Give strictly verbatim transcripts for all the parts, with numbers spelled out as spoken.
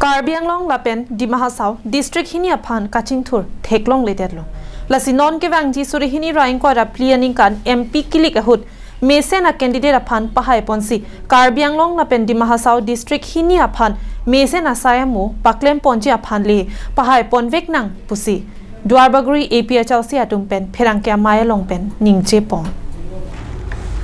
Karbi Anglong lapen Dima Hasao district hini aphan kachingthur theklongledetlo. Lasi non kevangji suri hini ra ingkoi ra phli aningkan M P kilik ahut mesen a candidate aphan pahai ponsi Karbi Anglong lapen Dima Hasao district hini aphan mesen asai amo paklem ponji aphan le pahai ponvek nang pusi Duarbagori A P H L C atum pen pherangke amei along pen ningje pon.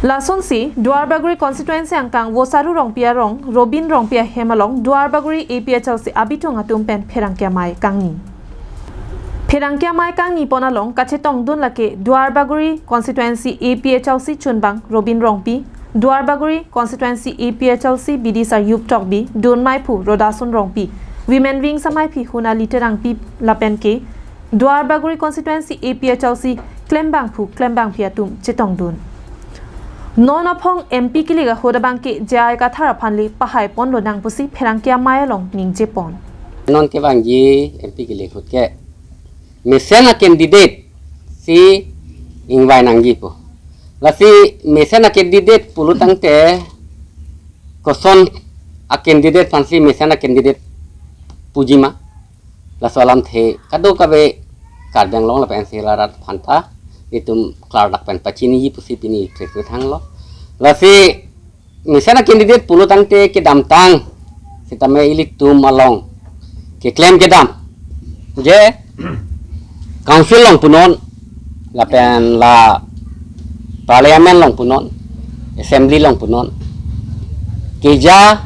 Lasonsi Duarbagori constituency angkang Vosaru Rongpi arong Robin Rongpi ahem along Duarbagori A P H L C abitung atum pen pherangke amei kangni. Pherangke amei kangni pon along kachetongdun lake Duarbagori constituency A P H L C chunbang Robin Rongpi, Duarbagori constituency A P H L C B D sir Yup Tokbi, Dun Meiphu Rodason Rongpi, Women Wings ameiphi Hunali Terangpi lapen ke Duarbagori constituency A P H L C klembangphu klembangphi atum chetongdun. Non aphong M P kilik ahut abang ke J I Kathar aphan le pahai ponlonang pusi pherangke amei along ningje pon. Non kevangji M P kilik ahut ke mesen a candidate si ingvai nangji pu. Lasi mesen a candidate pulo tangte koson a candidate aphansi mesen a candidate puji ma. Laso alamthe kadokave Karbi Anglong lapen N C Hills arat aphanta itum klardak pen pachiniji pusi pini press meet hanglo. Lasi mesen a candidate pulo tangte kedamtang sitame ilitum along keklem kedam je council along punon lapen la parliament along punon, assembly along punon, keja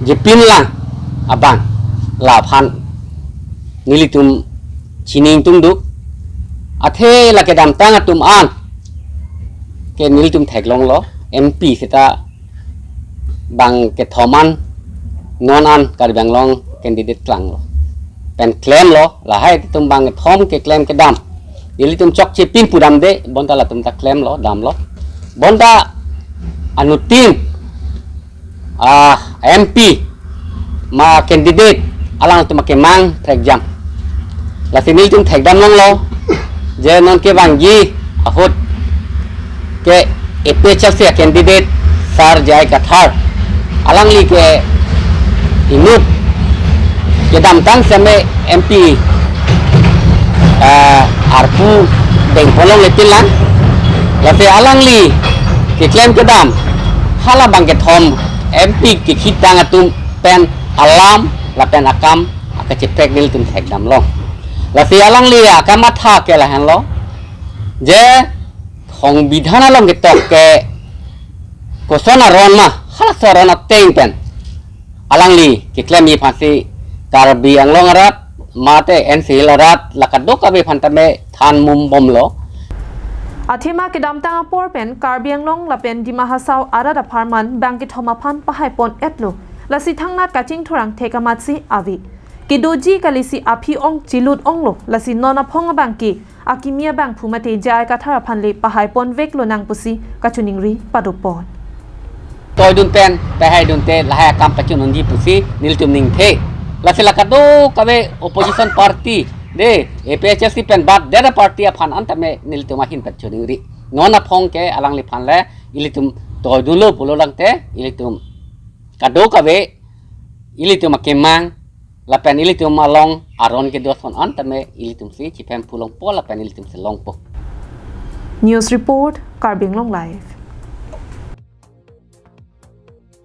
jepin lang abang laphan nelitum chiningtung duk. Athe la kedamtang atum an ke nelitum theklonglo, M P seta bang kethom an non an Karbi Anglong candidate klanglo pen klemlo, lahai atum bang kethom keklem kedam. Ilitum chokche pin pudamde, bonta latum ta klemlo, damlo. Bonta anuttin ah M P ma candidate alangtum akemang thekjam. Lasi nelitum thekdamlonglo je non kevangji ahut ke A P H L C a candidate sir J I Kathar alangli ke inut kedamtang seme M P ah, arpu dengpolongle tin lang. Lasi alangli keklem kedam hala bang kethom M P kekhitang atum pen alam lapen akam akacheprek nelitum thekdamlong. Lasi alangli akamatha ke lahenlo je songbidhan along ketok ke koson aron ma, halaso aron ateng pen alangli keklemji aphansi Karbi Anglong arat mate N C Hills arat la kadokave aphanta me than mumbomlo. Athema kedamtang apor pen Karbi Anglong lapen Dima Hasao arat apharman bang kethom aphan pahai pon-etlo. Lasi thangnat kachingthur angthek amatsi ave. Kedoji kalisi aphi ong chilut onglo, lasi non aphong abang ke akimi abangphu mate J I Kathar aphan le pahai ponveklonang pusi kachiningri padopon. Toidun pen, pehai dunte, lahai akam pachun unji pusi nelitum ningthe. Lasi la kadokave opposition party, de, A P H L C pen bad, dera party aphan anta me nelitum ahin pachuningri. Non aphong ke alangliphan le, ilitum toidunlo pulo tangte, ilitum kadokave, ilitum akemang, lapen ilitum along aron kedo ason anta me ilitum si chiphem pulongpo lapen ilitum si longpo. News report, Karbi Anglong Live.